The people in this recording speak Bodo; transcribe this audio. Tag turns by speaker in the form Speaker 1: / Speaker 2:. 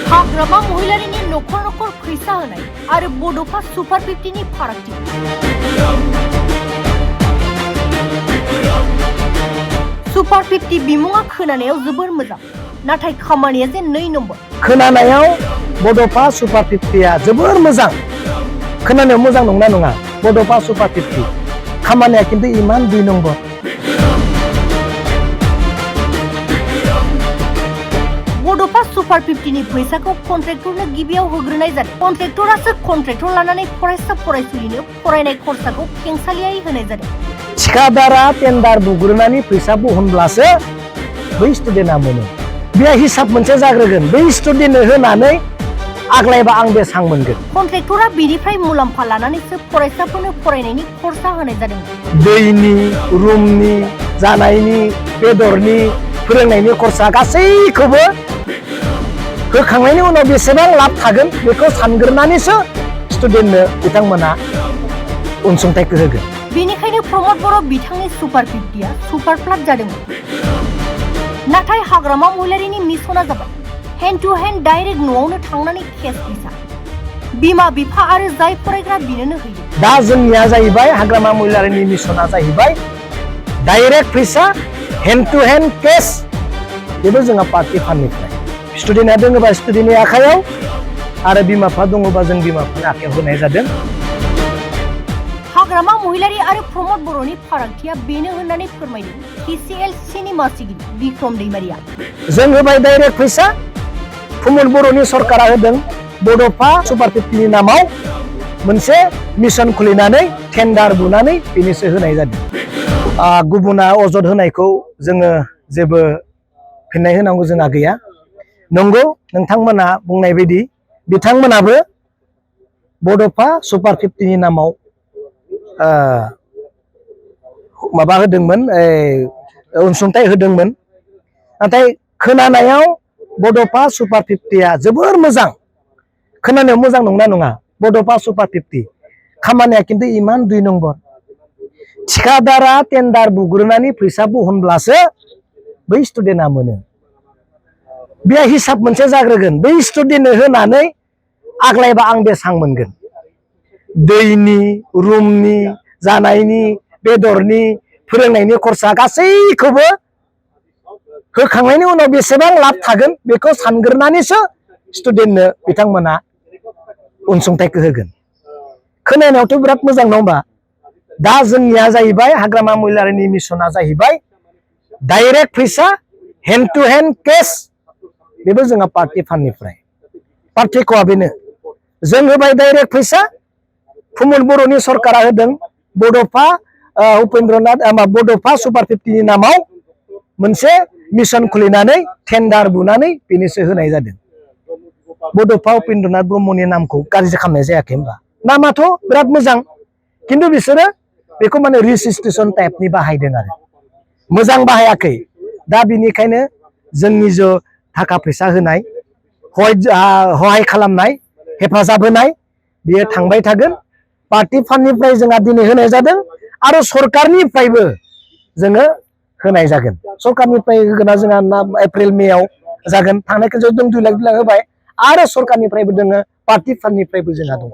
Speaker 1: हाग्रामा महिलारिनि नखर नखर फैसा होनाय आरो बड'फा सुपार 50 नि फारागथि। सुपार 50 बिमुङा खोनानायाव जोबोर मोजां, नाथाय खामानिया जे 2 नम्बर।
Speaker 2: खोनानायाव बड'फा सुपार 50 आ जोबोर मोजां, खोनानायाव मोजां नंना नङा बड'फा सुपार 50 खामानिया खिन्थु इमान 2 नम्बर।
Speaker 1: बड'फा सुपार 50 नि फैसाखौ कन्ट्रेक्टरनो गिबियाव होग्रोनाय जादों। कन्ट्रेक्टरासो कन्ट्रेक्टर लानानै फरायसा फरायसुलिनो फरायनाय खरसाखौ खेंसालियायै होनाय जादों।
Speaker 2: थिकादारा टेन्डार बुग्रोनानै फैसा बहनब्लासो बै स्टुडेन्टआ मोनो। बे हिसाब मोनसे जाग्रोगोन, बै स्टुडेन्टनो होनानै आग्लायबा आं बेसां मोनगोन।
Speaker 1: कन्ट्रेक्टरा बेनिफ्राय मुलाम्फा लानानैसो फरायसाफोरनो फरायनायनि खरसा होनाय जादों।
Speaker 2: दैनि, रुमनि, जानायनि, बेदरनि, फोरोंनायनि खरसा गासैखौबो होखांनायनि उनाव बेसेबां लाब थागोन बेखौ सानग्रोनानैसो स्टुडेन्टनो बिथांमोना अनसुंथाइखौ होगोन।
Speaker 1: बेनिखायनो प्रमद बर' बिथांनि सुपार 50 आ सुपार प्लास जादोंमोन। नाथाय हाग्रामा महिलारिनि मिसना जाबाय हेन्ड टु हेन्ड डाइरेक्ट न'आवनो थांनानै केस फैसा बिमा बिफा आरो जाय फरायग्रा बिनोनो होयो।
Speaker 2: दा जोंनिया जाहैबाय हाग्रामा महिलारिनि मिसना जाहैबाय डाइरेक्ट फैसा हेन्ड टु हेन्ड केस। बेबो जोंहा पार्टि फान्डनिफ्राय स्टुडेन्टआ दङबा स्टुडेन्टनि आखायाव आरो बिमा बिफा दङबा जों बिमा बिफानि आखायाव होनाय जादों।
Speaker 1: हाग्रामा महिलारि आरो प्रमद बर'नि फारागथिया बेनो होननानै फोरमायदों KCL सिनेमा सिगिरि बिक्रम दैमारिया।
Speaker 2: जों होबाय डाइरेक्ट फैसा, प्रमद बर'नि सरकारा होदों बड'फा सुपार 50 नि नामाव मोनसे मिशन खुलिनानै टेन्डार बुनानै बेनिसो होनाय जादों। गुबुना अजद होनायखौ जोङो जेबो फिननाय होनांगौ जोंहा गैया। नंगौ नोंथांमोना बुंनाय बायदि बिथांमोनाबो बड'फा सुपार 50 नि नामाव माबा होदोंमोन, अनसुंथाइ होदोंमोन। नाथाय खोनानायाव बड'फा सुपार 50 आ जोबोर मोजां, खोनानायाव मोजां नंना नङा बड'फा सुपार 50 खामानिया खिन्थु इमान 2 नम्बर। थिकादारा टेन्डार बुग्रोनानै फैसा बहनब्लासो बै स्टुडेन्टआ मोनो। बे हिसाब मोनसे जाग्रोगोन, बै स्टुडेन्टनो होनानै आग्लायबा आं बेसां मोनगोन। दैनि, रुमनि, जानायनि, बेदरनि, फोरोंनायनि खरसा गासैखौबो होखांनायनि उनाव बेसेबां लाब थागोन बेखौ सानग्रोनानैसो स्टुडेन्टनो बिथांमोना अनसुंथाइखौ होगोन। खोनानायावथ' बिराद मोजां नङा होमबा? दा जोंनिया जाहैबाय हाग्रामा महिलारिनि मिसना जाहैबाय डाइरेक्ट फैसा हेन्ड टु हेन्ड केस। बेबो जोंहा पार्टि फान्डनिफ्राय। पार्थक्यआ बेनो, जों होबाय डाइरेक्ट फैसा, प्रमद बर'नि सरकारा होदों बड'फा बड'फा सुपार 50 नि नामाव मोनसे मिशन खुलिनानै टेन्डार बुनानै बेनिसो होनाय जादों। बड'फा उपेन्द्रनाथ ब्रह्मनि नामखौ गाज्रि खालामनाय जायाखै होनबा? नामाथ' बिराद मोजां, खिन्थु बिसोरो बेखौ माने रेजिस्ट्रेसन टाइपनि बाहायदों आरो मोजां बाहायाखै। दा बिनिखायनो जोंनि जो थाखा फैसा होनाय, हहाय खालामनाय, हेफाजाब होनाय बेयो थांबाय थागोन। पार्टि फान्डनिफ्राय जोंहा दिनै होनाय जादों आरो सरकारनिफ्रायबो जोङो होनाय जागोन। सरकारनिफ्राय होगोना जोंहा एप्रिल मेआव जागोन। थांनाय खेबसेयाव जों 2 लाख होबाय आरो सरकारनिफ्रायबो दोङो, पार्टि फान्डनिफ्रायबो जोंहा दङ।